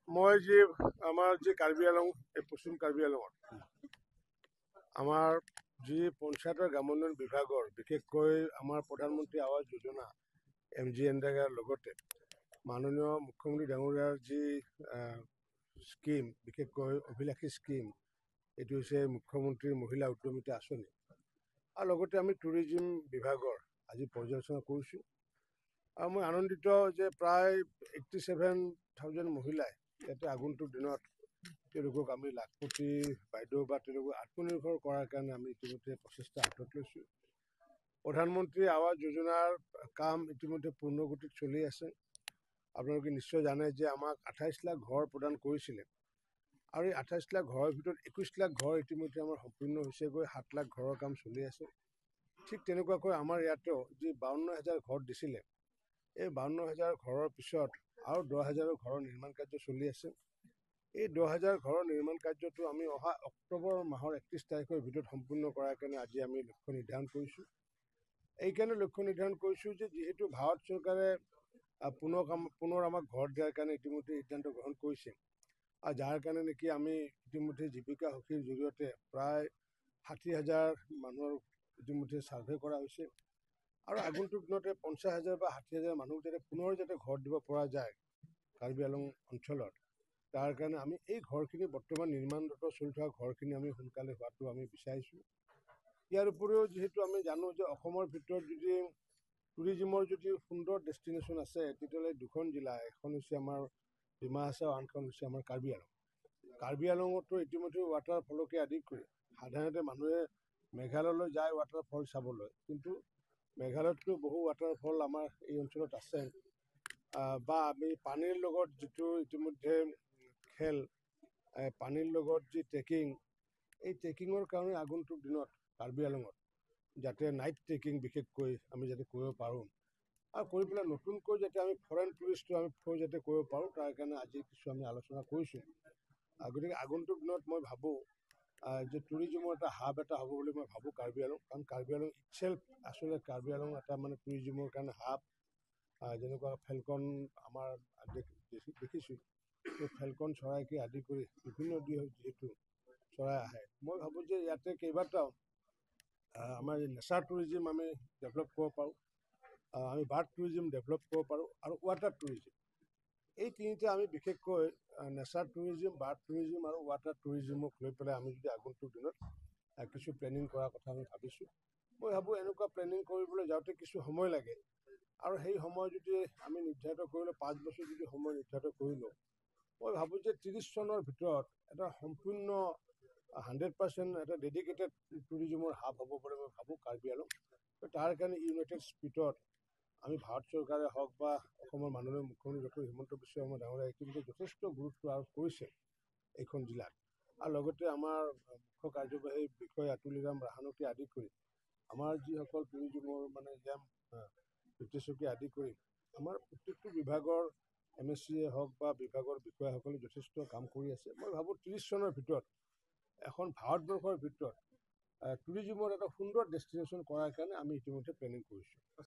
মই যি আমাৰ যি কাৰ্বি আলং, এই পশ্চিম কাৰ্বি আলঙত আমাৰ যি পঞ্চায়তৰ গ্ৰামোন্নয়ন বিভাগৰ, বিশেষকৈ আমাৰ প্ৰধানমন্ত্ৰী আৱাস যোজনা, এম জি এনৰেগাৰ লগতে মাননীয় মুখ্যমন্ত্ৰী ডাঙৰীয়াৰ যি স্কীম, বিশেষকৈ অভিলাষী স্কীম, এইটো হৈছে মুখ্যমন্ত্ৰীৰ মহিলা উদ্যমিতা আঁচনি, আৰু লগতে আমি টুৰিজিম বিভাগৰ আজি পৰ্যালোচনা কৰিছোঁ। আৰু মই আনন্দিত যে প্ৰায় 87,000 মহিলাই ইয়াতে আগন্তুক দিনত তেওঁলোকক আমি লাখপতি বাইদেউ বা তেওঁলোকক আত্মনিৰ্ভৰ কৰাৰ কাৰণে আমি ইতিমধ্যে প্ৰচেষ্টা হাতত লৈছোঁ। প্ৰধানমন্ত্ৰী আৱাস যোজনাৰ কাম ইতিমধ্যে পূৰ্ণগতিত চলি আছে। আপোনালোকে নিশ্চয় জানে যে আমাক 28 লাখ ঘৰ প্ৰদান কৰিছিলে, আৰু এই 28 লাখ ঘৰৰ ভিতৰত 21 লাখ ঘৰ ইতিমধ্যে আমাৰ সম্পূৰ্ণ হৈছেগৈ, 7 লাখ ঘৰৰ কাম চলি আছে। ঠিক তেনেকুৱাকৈ আমাৰ ইয়াতেও যি 52 হাজাৰ ঘৰ দিছিলে, এই 52 হাজাৰ ঘৰৰ পিছত আৰু 10 হাজাৰৰ ঘৰৰ নিৰ্মাণ কাৰ্য চলি আছে। এই 10 হাজাৰ ঘৰৰ নিৰ্মাণ কাৰ্যটো আমি অহা অক্টোবৰ মাহৰ 31 তাৰিখৰ ভিতৰত সম্পূৰ্ণ কৰাৰ কাৰণে আজি আমি লক্ষ্য নিৰ্ধাৰণ কৰিছোঁ। এইকাৰণে লক্ষ্য নিৰ্ধাৰণ কৰিছোঁ যে যিহেতু ভাৰত চৰকাৰে পুনৰ আমাক ঘৰ দিয়াৰ কাৰণে ইতিমধ্যে সিদ্ধান্ত গ্ৰহণ কৰিছে, আৰু যাৰ কাৰণে নেকি আমি ইতিমধ্যে জীৱিকা সখীৰ জৰিয়তে প্ৰায় 60 হাজাৰ মানুহৰ ইতিমধ্যে ছাৰ্ভে কৰা হৈছে, আৰু আগন্তুক দিনতে 50 হাজাৰ বা 60 হাজাৰ মানুহক যাতে পুনৰ যাতে ঘৰ দিব পৰা যায় কাৰ্বি আলং অঞ্চলত, তাৰ কাৰণে আমি এই ঘৰখিনি বৰ্তমান নিৰ্মাণৰত চলি থকা ঘৰখিনি আমি সোনকালে হোৱাটো আমি বিচাৰিছোঁ। ইয়াৰ উপৰিও যিহেতু আমি জানো যে অসমৰ ভিতৰত যদি টুৰিজিমৰ যদি সুন্দৰ ডেষ্টিনেশ্যন আছে, তেতিয়াহ'লে দুখন জিলা, এখন হৈছে আমাৰ ডিমা হাছাও, আনখন হৈছে আমাৰ কাৰ্বি আলং। কাৰ্বি আলঙতো ইতিমধ্যে ৱাটাৰফলকে আদি কৰি সাধাৰণতে মানুহে মেঘালয়লৈ যায় ৱাটাৰফল চাবলৈ, কিন্তু মেঘালয়তকৈ বহু ৱাটাৰফল আমাৰ এই অঞ্চলত আছে। বা আমি পানীৰ লগত যিটো ইতিমধ্যে খেল, পানীৰ লগত যি ট্ৰেকিং, এই ট্ৰেকিঙৰ কাৰণে আগন্তুক দিনত কাৰ্বি আলঙত যাতে নাইট ট্ৰেকিং বিশেষকৈ আমি যাতে কৰিব পাৰোঁ, আৰু কৰি পেলাই নতুনকৈ যাতে আমি ফৰেইন টুৰিষ্টটো আমি ফ্ল' যাতে কৰিব পাৰোঁ, তাৰ কাৰণে আজি কিছু আমি আলোচনা কৰিছোঁ। গতিকে আগন্তুক দিনত মই ভাবোঁ যে টুৰিজিমৰ এটা হাব এটা হ'ব বুলি মই ভাবোঁ কাৰ্বি আলং, কাৰণ কাৰ্বি আলং ইটছেল্ফ আচলতে কাৰ্বি আলং এটা মানে টুৰিজিমৰ কাৰণে হাব। যেনেকুৱা ফেলকন আমাৰ দেখিছোঁ, সেই ফেলকন চৰাইকে আদি কৰি বিভিন্ন যিহেতু চৰাই আহে, মই ভাবোঁ যে ইয়াতে কেইবাটাও আমাৰ নেচাৰ টুৰিজিম আমি ডেভেলপ কৰিব পাৰোঁ, আমি বাৰ্ড টুৰিজিম ডেভেলপ কৰিব পাৰোঁ, আৰু ৱাটাৰ টুৰিজিম। এই তিনিটা আমি বিশেষকৈ নেচাৰ টুৰিজিম, বাৰ্ড টুৰিজিম আৰু ৱাটাৰ টুৰিজিমক লৈ পেলাই আমি যদি আগন্তুক দিনত কিছু প্লেনিং কৰাৰ কথা আমি ভাবিছোঁ। মই ভাবোঁ এনেকুৱা প্লেনিং কৰিবলৈ যাওঁতে কিছু সময় লাগে, আৰু সেই সময় যদি আমি নিৰ্ধাৰিত কৰি লওঁ, 5 বছৰ যদি সময় নিৰ্ধাৰিত কৰি লওঁ, মই ভাবোঁ যে 30 চনৰ ভিতৰত এটা সম্পূৰ্ণ 100% এটা ডেডিকেটেড টুৰিজিমৰ হাব হ'ব বুলি মই ভাবোঁ কাৰ্বি আলং। তাৰ কাৰণে ইউনাইটেড স্পীডত আমি ভাৰত চৰকাৰে হওক বা অসমৰ মাননীয় মুখ্যমন্ত্ৰী ডক্টৰ হিমন্ত বিশ্ব শৰ্মা ডাঙৰীয়াই ইতিমধ্যে যথেষ্ট গুৰুত্ব আৰোপ কৰিছে এইখন জিলাত, আৰু লগতে আমাৰ মুখ্য কাৰ্যবাহী বিষয়া তুলিৰাম ৰাহানকে আদি কৰি আমাৰ যিসকল টুৰিজিমৰ মানে জ্ঞান ব্ৰিটিছকে আদি কৰি আমাৰ প্ৰত্যেকটো বিভাগৰ এম এছ চিয়ে হওক বা বিভাগৰ বিষয়াসকলে যথেষ্ট কাম কৰি আছে। মই ভাবোঁ 30 চনৰ ভিতৰত এখন ভাৰতবৰ্ষৰ ভিতৰত টুৰিজিমৰ এটা সুন্দৰ ডেষ্টিনেশ্যন কৰাৰ কাৰণে আমি ইতিমধ্যে প্লেনিং কৰিছোঁ।